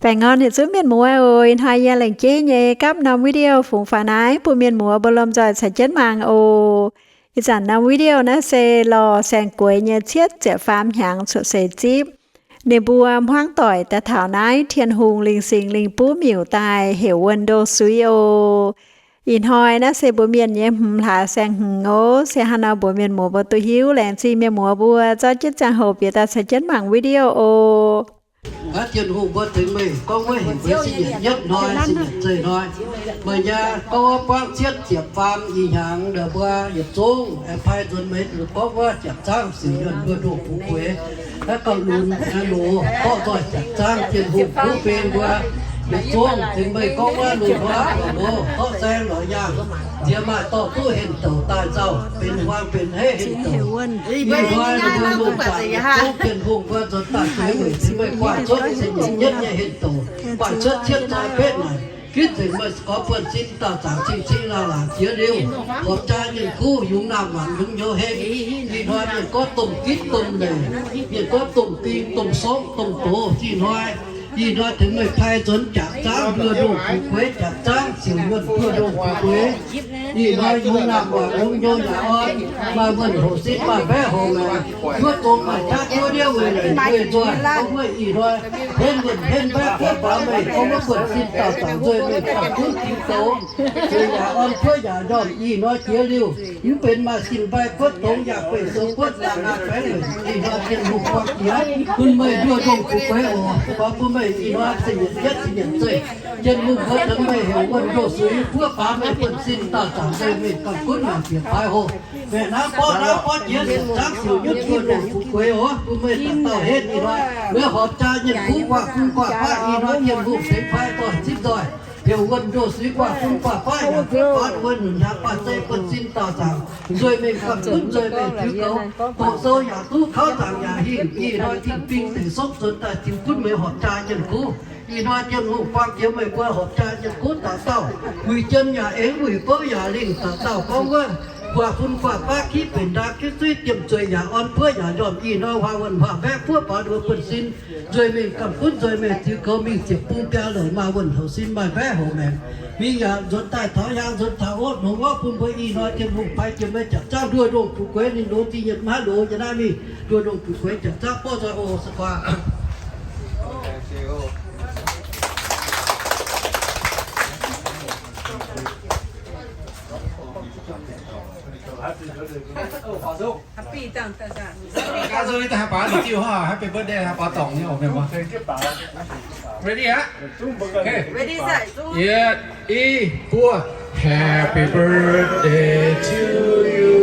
Baengh orn yietc zungv mienh muoz oc. Ih hnoi yie laengz jeiv nyei gapv norm video fungx faaux naaiv bun mienh muoz mbuo lomh nzoih caux jienv mangc oc. Ih zanc norm video naaiv se lorh saeng-gueix nyei cietv ziepc faam hnyangx cuotv seix zipv. Ninh mbuo hmuangv doic daaih taux naaiv Tin-Hungh Lingh Singx Lingh Buv Miuc daaih heuc wuonh ndo suiv oc. Ih hnoi naaiv se mbuo mienh nyei hmz hlaax saeng-hmz oc. Se hnangv nor mbuox mienh muoz mbuo duqv hiuv, laengz zingh mienh muoz mbuo zorqv jienv ziangh hoc bieqc daaih caux jienv mangc video oc. Aav, Tin-Hungh mbuo tengx meih gorngv wuov heuc mbuo se yietc nyetv hnoi, se yietc zeiv hnoi. Meih nyei gorngv wuov buangv cietv ziepc faam ih hnyangx ndau mbuo yietc zungv aengx pai nzuonx meih gorngv wuov jaax zaangv siouc yuonh mbuo ndoh fu'jueiv, naaiv gauh lunx loz dorh nzoih jaax zaangv Tin-Hungh kuv beng mbuo yietc zungv tengx meih gorngv wuov lunx hnoi loz dorh saeng lorz yaangh nziex maaih dorh duqv henv douc daaih nzauh benx huaang benx heiv henv douc. Ih hnoi ninh mbuo lungh zaangc yietc zungv Tin-Hungh mbuo nzuonx daaih zueiz weic tengx meih guaaih cuotv se yietc nyetv nyei henv douc, guaaih cuotv cietv zoi betv naaic. Ginv nzengc meih gorx buonv-sin dauh zaangc cing-cing laangh laangc jiex liuz, horpc jaa nyei kuv yungz naamh waanc yungz nyouz heng. Ih hnoi mienh gorngv domh gitv domh leic, mienh gorngv domh ging domh sorngv domh doz. Ih hnoi, ih hnoi tengx meih pai nzuonx jaax zaangv nduoh ndongh fu'jueiv, jaax zaangv siouc yuonh nduoh ndongh fu'jueiv. Ih hnoi yungz naamh waanc yungz nyouz yaac orn, maaih wuonh houc sin maaih mbaeqv houc maengc, zuov zong maaih qaqv zuov ndiev weic leic weic nzoih. Gorngv wuov ih hnoi henv wuonh henv mbaeqv kuv baaux meih gorngv wuov buonv-sin dauh zaangc nzueic mingh gauh gunv jiex zoux, zueiz yaac orn kuov yaac njormh. Ih hnoi jiex liuz mv benx maaih sin mbaih guotv dongz yaac gueic sou guotv laangh naaiv baengv weic. Ih hnoi Tin-Hungh buangh jiex bun meih nduoh ndongh fu'jueiv oc. Gorngv bun meih ih hnoi se nyietc yietv se nyietc zeiv, Tin-Hungh mbuo tengx meih heuc wuonh ndoh suiv buov baaux meih buonv-sin dauh zaangc nzueic mingh gauh gunv maanc bieqc paaiv hoc. Mbaeqc naaiv borqv naaiv borqv jiex, ziepc zaangv siouc nyutv nduoh ndongh fu'jueiv oc. Bun meih dauh dauh henv ih hnoi, meih horpc jaa nyei kuv guaaih fun guaaih faqv. Ih hnoi Tin-Hungh tengx paaiv doic zipv nzoih, heuc wuonh ndoh suiv guaaih fun guaaih faqv yaac buov baaux wuonh nunc hnyangx baac zeiv buonv-sin dauh zaangc nzueic mingh ganh gunv nzueic mingh ziux goux, doqc sou yaac duqv, kauv zaangc yaac hingh. Ih hnoi Tin-Hungh deic sokv nzuonx daaih ziux gunv meih horpc jaa nyei kuv. Ih hnoi Tin-Hungh buangh jiex meih mbuo horpc jaa nyei kuv dauh dauh, wuic jien yaac eng, wuic bouv yaac lingh, dauh dauh gorngv wuov guaax fun guaax faqv, kitv benx ndaa kitv zuiv, diemh zueiz yaac orn, buov yaac njormh. Ih hnoi huaang wuonh huaang mbaeqv buov baaux ninh mbuo buonv-sin nzueic mingh ganh gunv nzueic mingh ziux goux mingh ziepc bung biaa louc, maaih wuonh houc sin maaih mbaeqv houc maengc. Mingh yaac nzuonx daaih taux hiaang nzuonx taux ov, longx orv bun mbuo. Ih hnoi Tin-Hungh paaiv jiex meih jaax zaangv nduoh ndongh fu'jueiv, ninh longx zingh nyei maiv longx nyei naaiv mingh nduoh ndongh fu'jueiv jaax zaangv borqv nzoih oc. Saqguaax. Happy birthday, happy birthday, happy birthday, happy birthday. Ready, hah? Okay. Ready, set, go. Yietc, i, buo. Happy birthday to you.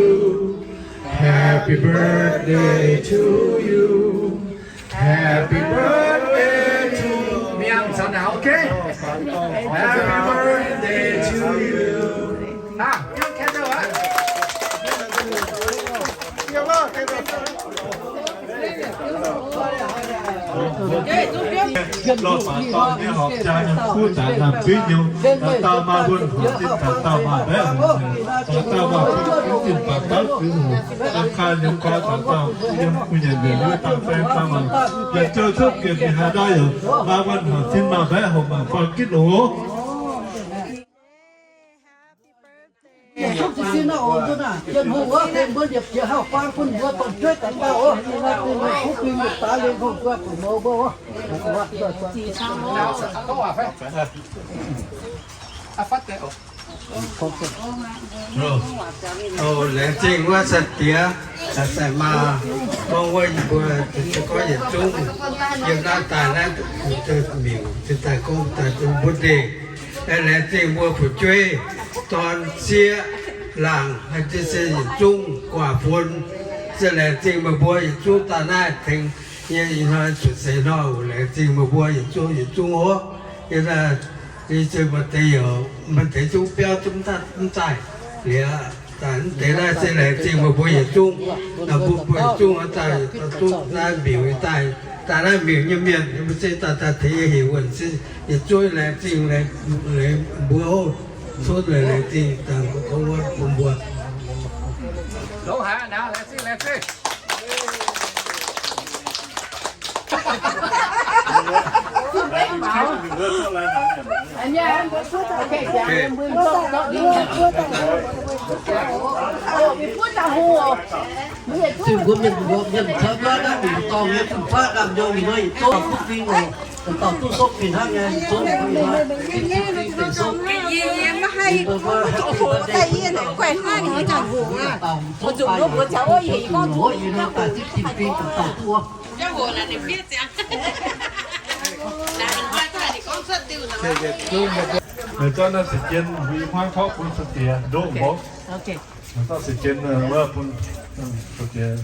Happy birthday to you. Happy birthday to you. Miang caux nauz, okay? Happy birthday to you. Aa, candle aqv. Lorh baac dorh nyei horpc jaa nyei kuv daaih lamh dueiv nyei, dauh dauh maaih wuonh hoc zinh, dauh dauh maaih mbaeqv hoc, dauh dauh maaih bun zinh baac dauh duqv hoc, dangh kaaih nyei gau, dauh dauh yiem kuv nyanc nyanc wuov dauh baeng dauh maaih, yietc zouv cuotv bieqc mingh haaix ndau yaac maaih wuonh hoc zinh, maaih mbaeqv hoc, maaih buang gitv oc. Laengz zingh wuov sai-diex, sai-maa, gorngv wuov yie mbuo gorngv yietc zungv yiem naaiv daaih naaiv, miuc daaih gorngv daaih duqv mbuo deix. Laengz zingh mbuo fu'jueiv, dorn sieqv laangc, se yietc zungv guaax fun, se laengz zingh meih mbuo yietc zungv daaih naaiv tengx yie ih hnoi cuotv seix nor. Laengz zingh meih mbuo yietc zungv yietc zungv oc. Yie se maaih deix youc, maaih deix zungv biauv zungv mv daaih liuz, mv deix naaiv se laengz zingh meih mbuo yietc zungv, mbuo yietc zungv daaih, zungv naaiv miuc daaih, daaih naaiv miuc nyei mienh, mbuo se daaih daaih tengx yie heuc wuonh se yietc zungv laengz zingh, laengz mbuo oc. Cuotv laengz zingh daaih mbuo gorngv wuov bun mbuo. Longx haic aqv, laengz zingh, laengz zingh. Zinh mbuo mienh, mbuo mienh caux maiv dangh mingh dorngh nyei fun-faqv ndaamv-nyouz mingh nor, yietc zungv butv fing oc. Dauh dauh duqv sopv fih hnangv nyei, zungv fih hnangv, fih fih fih fih sopv. Yie mbuo mbuo happy birthday, dauh dauh duqv sopv fih hnangv, dauh dauh duqv sopv fih hnangv, dauh dauh duqv sopv fih hnangv, dauh dauh duqv sopv fih hnangv. Meih zorqv naaiv seix jienv mbuo i hmuangv torqv bun sa'diex ndoqv mborqv. Meih zorqv seix jienv wuov bun sa'diex,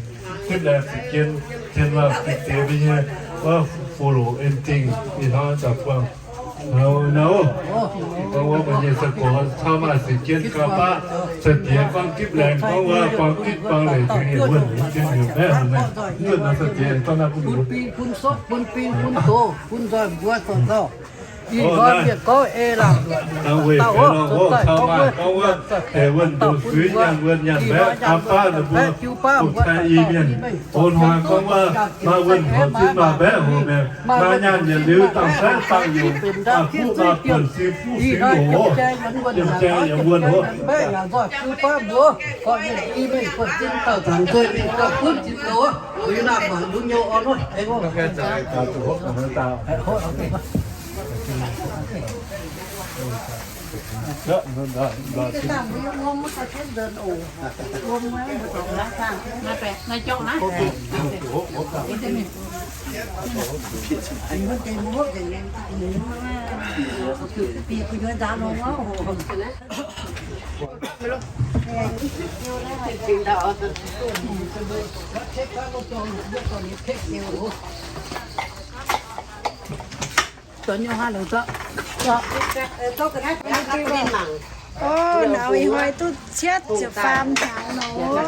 gipv laengz seix jienv, jienv wuov sa'diex mbuo nyei wuov fu-loc en dingh ih hnoi daaih buangh. Nau, nau, gorngv wuov meih nyei sai-gorx cau maaih seix jienv gauh baqv sa'diex gorngv gipv laengz gorngv wuov buang gitv buang leiz tengx yietc wuonh jienv heuc baeqv hungh maengh. Wuonh nor sa'diex gorngv naaiv bun bun bing bun sopv bun bing bun doz bun nzoih mbuo dorh nzauh. Ih hnoi mienh gorngv ei laangc, weic dauh oc, cau maaih gorngv wuov, deix wuonh ndoqc suiv nyaanh wuonh nyaanh mbaeqv, aa baav ninh mbuo butv-taaih i mienh, o hnoi gorngv wuov, maaih wuonh hoc zinh maaih mbaeqv hoc maengx, maaih nyaanh yietc liuz dangh saengv dangh yungz, maaih fuqv maaih buonc siu fuqv siu loc, yiem jai yiem wuonh oc. Ov, nauz ih hnoi duqv cietv ziepc faam hnyangx nor.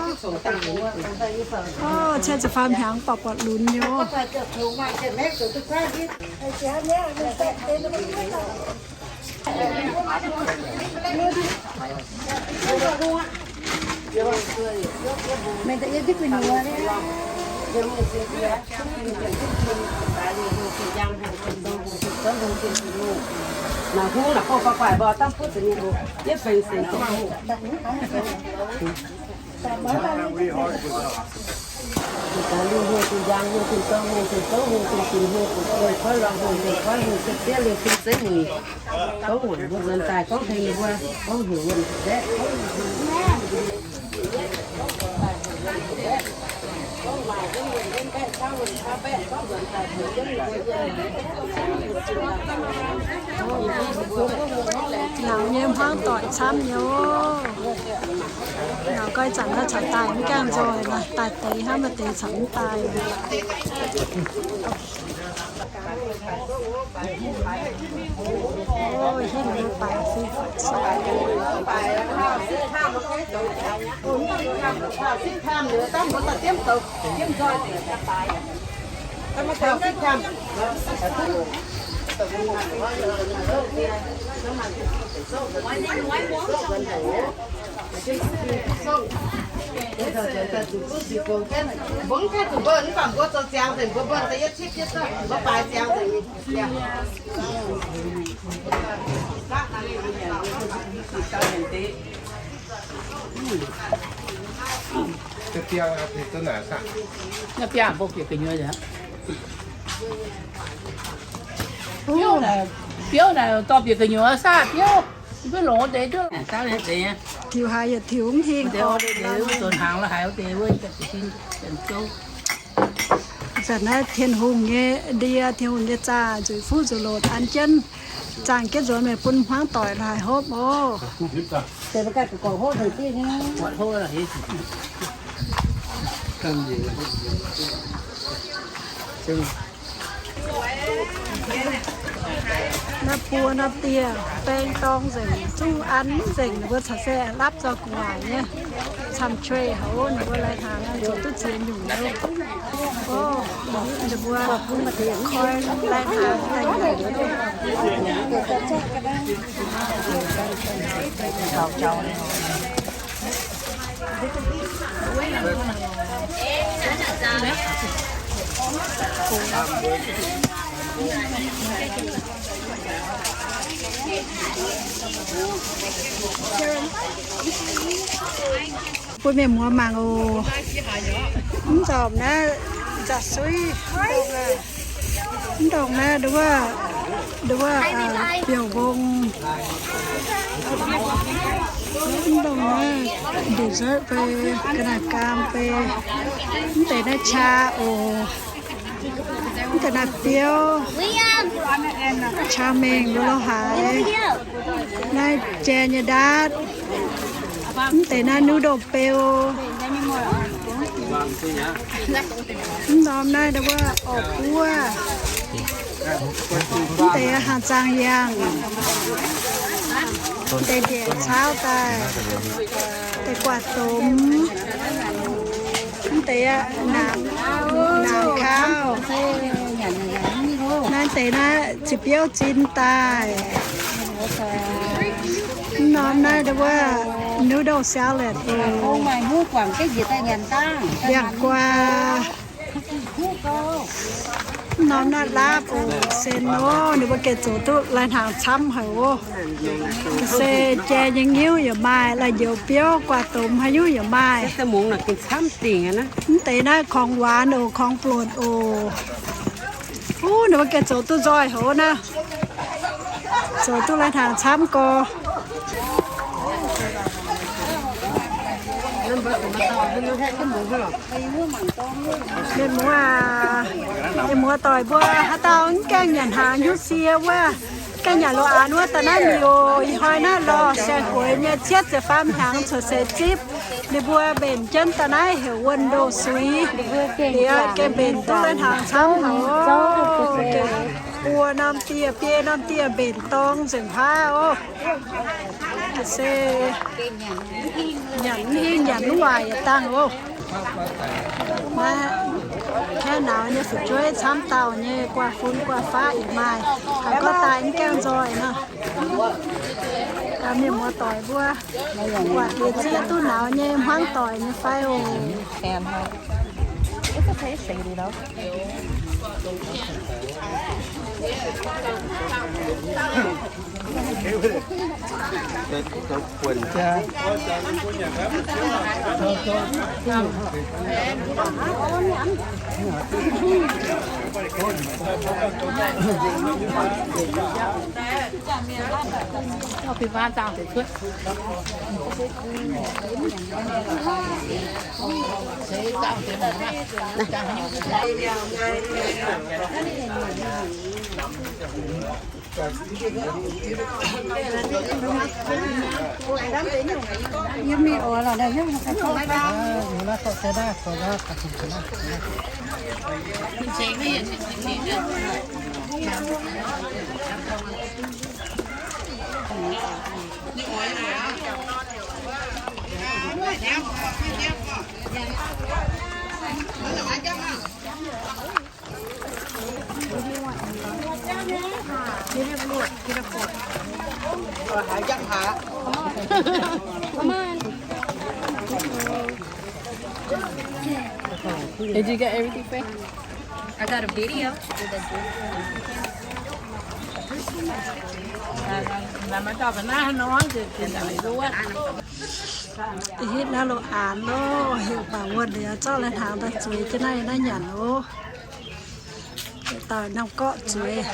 Ov, cietv ziepc faam hnyangx buatc buatc lunx nyei. Nauz nyei hmuangv doic camv nyei oc. Nauz goi zanc naaiv caux daaih mv gaengh nzoih naaic, daaih deix hnangv maaih deix caux mv daaih. Mbuo mv gaengh zuqc mbuo mv baac mbuo zoux ziangx nzengc, mbuo mbuo da'yietv cipv jienv duqv, mbuo baaix ziangx nzengc. Naaiv biaav mbuo bieqc gu'nyuoz aqv. Biouv naaic, biouv naaic dorh bieqc gu'nyuoz saah biouv? Mv longc wuov deix duqv. Tiux haaix yietc tiux mv hingh. Wuov deix wuov deix wuov zoux hnaangx la'haiz wuov deix wuov. Zanc naaiv Tin-Hungh nyei ndie, Tin-Hungh nyei zaah, nzueic fuqv nzueic loc an jienv, zaangh jienv nzuonx mingh bun hmuangv doic la'haiz hopv oc. Naaiv buo naaiv dieh baeng dorng nzengc, zungv an mv nzengc, ninh mbuo caux se lapv zau gu'nguaaic nyei. Camv-cuei haic oc, ninh mbuo lai-hnaangx zuqc duqv ziex nyungc nyei. Oc, ninh mbuo koi lai-hnaangx daaih nyungc. Bun mienh muoz mangc oc. Mv ndorm naaiv nzauh suiv. Mv ndorm naaiv nduov, nduov, biouv mbong. Mv ndorm naaiv dessert bei, ga'naaiv gaam bei. Mv deix naaiv qaa oc. Mv deix naaiv biouv, qaa mengh, lo lo haaix. Naaiv jai nyei ndaatv. Mv deix naaiv noodle beu. Mv norm naaiv wuov orv buov. Mv deix haaix zaang yangh. Mv deix ndieqc cauv daaih. Deix guaax domx. Mv deix aqv, naanc, naanc kauv. Naaiv deix naaiv ziepc biouv zinh daaih. Mv norm naaiv wuov noodle salad oc. Ndiangx-guaa. Mv norm naaiv laapv oc, sen nor, ninh mbuo gengh zoux duqv lai-hnaangx camv haic oc. Se jai nyei nyiuv yaac maaih, lai-njoux biouv, guaax domx haaix nyungc yaac maaih. Mv deix naaiv ของหวาน oc, ของโปรด oc. Uv, ninh mbuo gengh zoux duqv nzoih haic naaiv. Zoux duqv lai-hnaangx camv gorx. Mienh muoz aac, mienh muoz doic mbuo haaix dauh mv gaengh nyanc hnaangx nyutc sie wuov, gaengh nyanc lo aanx wuov, daaih naaiv mingh oc. Ih hnoi naaiv lorh saeng-gueix nyei cietv ziepc faam hnyangx cuotv seix zipv. Ninh mbuo mbenc jienv daaih naaiv heuc Wuonh Ndoh Suiv. Liuz gengh mbenc duqv lai-hnaangx camv haic oc. Gengh buo norm dieh, biei norm dieh mbenc dorng nzengc haav oc. Se nyanc mv hingh nyanc mv waaic yietc dangh oc. Naaiv kaeqv nauz nyei fu'jueiv camv dauh nyei, guaax fun guaax faqv yaac maaih. Haiz gorngv daaih mv gaengh nzoih nor. Mienh muoz doic mbuo, guaax diex zieqv duqv nauz nyei hmuangv doic nyei fai oc. Did you get everything, Faye? I got a video. Hitv naaiv lo aanx loh, heuc baac wuonh liuz zorqv lai-hnaangx daaih zueiz jienv naaiv, naaiv nyanc oc. Dauh norm gorqv zueiz.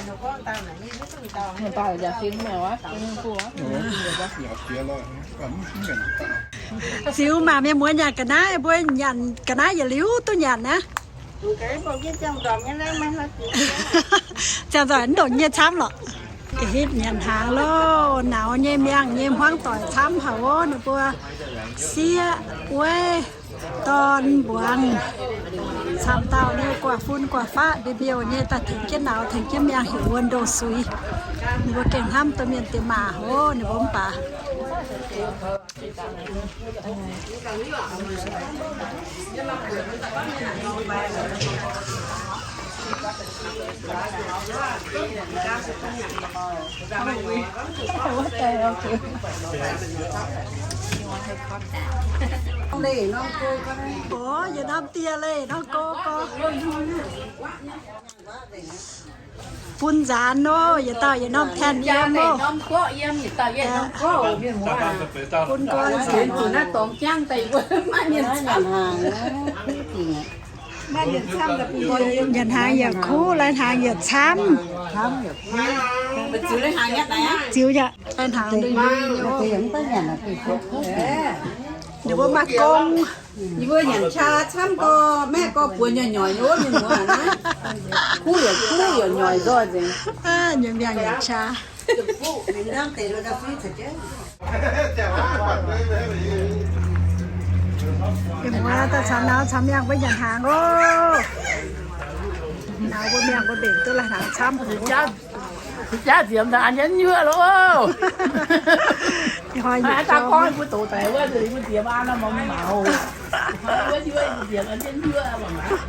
Ziux mangc mienh muoz nyanc ga'naaiv, mbuo nyanc ga'naaiv yietc liuz duqv nyanc naaiv. Ziangh nzoih mv ndongc nyei camv lorqc. Hitv nyanc hnaangx loh, nauz nyei, miangh nyei, hmuangv doic camv haic oc. Ninh mbuo sieqv, wuov, dorn, mbuangz, camv dauh nyei, guaax fun guaax faqv, mbiouh mbiouh nyei, daaih tengx jienv nauz tengx jienv miangh heuc Wuonh Ndoh Suiv. Ninh mbuo gengh hnamv domh mienh diex maac oc, ninh mbuo mv baac. Oc, yietc norm dieh leih norm go gorx. Bun nzaanx nor, yietc dauh yietc norm tanh yiem oc. Bun nqoi nzaanx. Nyanc hnaangx yietc kuv, lai hnaangx yietc camv. Ziux yaac lai hnaangx nduqc. Ninh mbuo maaih gong. Yie mbuo nyanc qaa camv gorx, maeqv gorx buonc nyoic nyoic nyei wuov mienh muoz naaiv. Kuv yaac kuv yaac nyoic nzoih nzengc. Nyanc miangh nyanc qaa. Mienh muoz daaih caux nauz caux miangh mbuo nyanc hnaangx oc. Nauz mbuo miangh mbuo mbenc duqv lai hnaangx camv. Jaav nziemx daaih an jienv nyuoqv loh. Ih hnoi nyei gorngv mbuo doqc daic wuov, mbuo nziemx an nor mangc maux. Wuov nyuoqv mbuo nziemx an jienv nyuoqv mangc.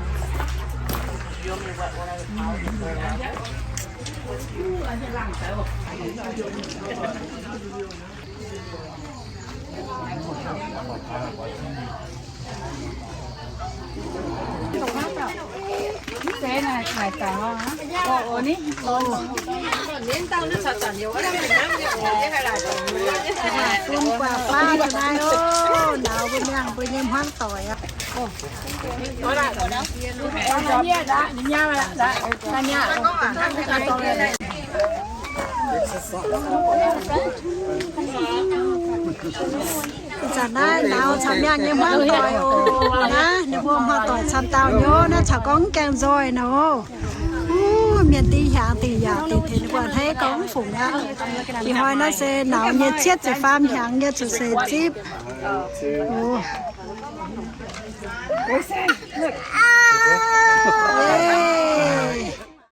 Bun guaax baav daaih naaiv oc, nauz mbuo mienh mbuo nyei hmuangv doic aqv. Ih zanc naaiv nauz caux miangh nyei hmuangv doic oc. Naaiv ninh mbuo hmuangv doic camv dauh nyei, naaiv caux gorngv mv gaengh nzoih nor. Mienh dingh hiaangx dingh yaac dingh tengx ninh mbuo hneiv gorngv mv fungc aqv. Ih hnoi naaiv se nauz nyei cietv ziepc faam hnyangx nyei cuotv seix zipv.